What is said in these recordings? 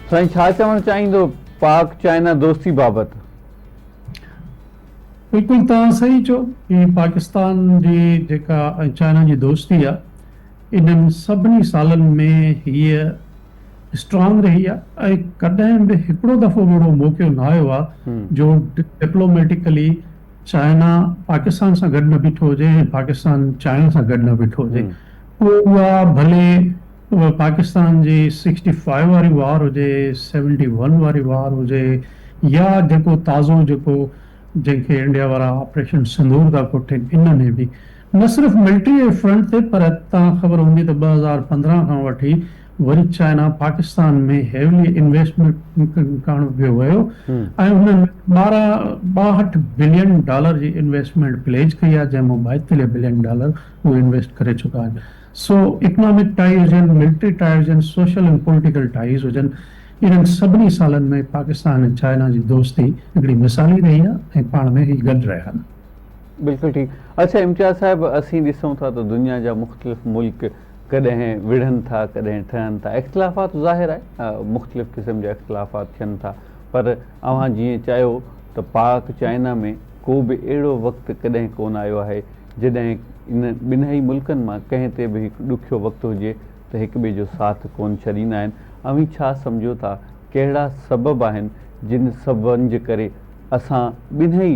سائين ڇا چوڻ چاهيندو پاڪ چائنا دوستي بابت؟ بلڪل توهان صحيح چئو هي پاڪستان جي جيڪا ۽ چائنا جي دوستي آ انهن سڀني سالن ۾ هيء اسٽرانگ رهي آ ۽ ڪڏهن به هڪڙو دفعو به اهڙو موقعو نه آيو آ جو ڊپلوميٽيڪلي چائنا پاڪستان سان گڏ نه بيٺو هجي ۽ پاڪستان چائنا سان گڏ نه بيٺو هجي پوء اها ڀلي پاڪستان جي سڪسٽي فائيو واري وار هجي سيونٽي ون واري وار هجي يا جيڪو تازو جيڪو جنهن کي انڊيا وارا آپريشن سندور ٿا ڪوٺين ان ۾ به نه صرف ملٽري فرنٽ تي پر تان خبر هوندي ته 2015 کان وٺي وري چائنا پاڪستان ۾ هيولي انويسٽمينٽ ڪرڻ پيو ويو ۽ انهن ٻارهن ٻاهٺ بلين ڊالر جي انويسٽمينٽ پليج ڪئي آهي جنهن مان ٻائيتاليهه بلين ڊالر اهي انويسٽ ڪري چڪا آهن سو اڪنامڪ ٽائي هجن، ملٽري ٽائي هجن، سوشل ۽ پوليٽيڪل ٽائيز هجن، انهن سڀني سالن ۾ پاڪستان ۽ چائنا جي دوستي هڪڙي مثالي رهي آهي ۽ پاڻ ۾ هي گڏ رهيا آهن. بلڪل ٺيڪ. اڇا امتياز صاحب اسين ڏسون ٿا ته دنيا جا مختلف ملڪ ڪڏهن وڙهن ٿا ڪڏهن ٺهن ٿا اختلافات ظاهر آهي مختلف قسم جا اختلافات ٿين ٿا پر اوهان جيئن چيو ته پاڪ چائنا ۾ ڪو به اهڙو وقت ڪڏهن ڪونه آيو آهي جڏهن انهن ٻنهي ملڪن مان ڪنهن تي به هڪ ڏکيو وقت هجي ته هڪ ٻئي جو ساٿ ڪونه ڇڏيندا آهن. اوهين ڇا سمجهو ٿا ڪهڙا سبب آهن جن سببن جي ڪري اسان ٻنهي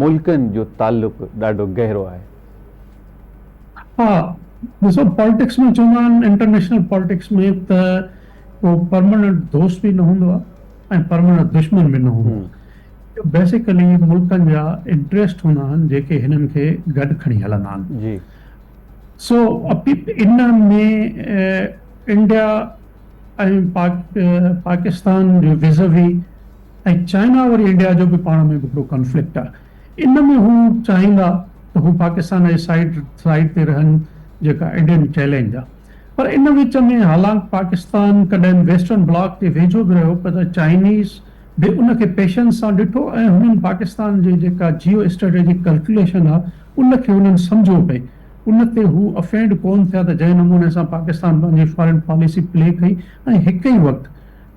ملڪن جو تعلق ڏاڍو گهرو آهي؟ ها ڏسو پالٽڪس ۾ چوندا آهن انٽرنيشنل پالٽڪس ۾ ته ڪو پرماننٽ دوست به نه هوندو آهي ۽ پرماننٽ دشمن به نه هوندو آهي. اهو بيسيڪلي ملڪن جا انٽريسٽ هوندا آهن جيڪي هنن کي گڏ کڻي هلندا آهن. جي. سو ان ۾ انڊيا ۽ پاڪستان جو وزوي ۽ چائنا وري انڊيا جو به پاڻ ۾ به هڪڙو ڪنفلڪٽ آهي ان ۾ هو چاهيندا ته هو پاڪستان جي سائيڊ سائيڊ تي رهن جيڪا انڊين چئلينج آهي پر ان وچ ۾ حالانڪ پاڪستان ڪڏهن ويسٽرن بلاڪ جي ويجهو به رهيو پر چائنيز به ان کي پيشنس سان ڏٺو ۽ هنن پاڪستان جي جيڪا جيو اسٽريٽجڪ ڪلڪيوليشن آ ان کي هنن سمجهيو پئي ان تي هو افينڊ ڪون ٿيا ته جنهن نموني سان پاڪستان پنهنجي فارين پاليسي پلي ڪئي ۽ هڪ ئي وقت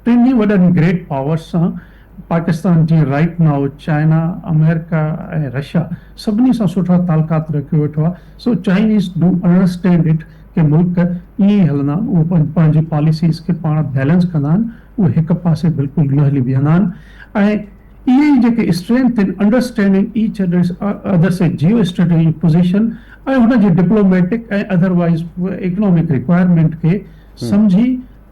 ٽنهي وڏن گريٽ پاورس سان پاڪستان جيئن رائيٽ نائو چائنا آمريڪا ۽ رشيا سڀني سان سٺا تعلقات رکيو ويٺو آ سو چائنيز do understand it ڪي ملڪ ائين ئي هلندا آهن اهي پنهنجي پاليسيز کي پاڻ بيلنس ڪندا آهن اهي هڪ پاسي بلڪل نه هلي بيهندا آهن ۽ اهي ئي جيڪي اسٽرينٿ آهن انڊرسٽينڊنگ ايچ اڌر سي جيو اسٽريٽجڪ پوزيشن ۽ هن جي ڊپلوميٽڪ ۽ اڌروائيز اڪنامڪ رڪوائرمينٽ کي سمجهي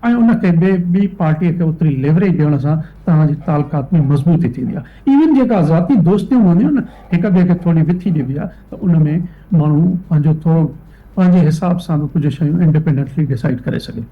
۽ ان کي ٻي ٻي پارٽي کي اوتري ليوريج ڏيڻ سان توهان جي تعلقات ۾ مضبوطي ٿيندي آهي ايون جيڪا ذاتي دوستيون هونديون آهن نه هڪ ٻئي کي ٿوري وٿي ڏبي آهي ته ان ۾ ماڻهو پنهنجو ٿورو پنهنجي حساب سان به ڪجهه شيون انڊيپينڊنٽلي ڊسائيڊ ڪري سگهي.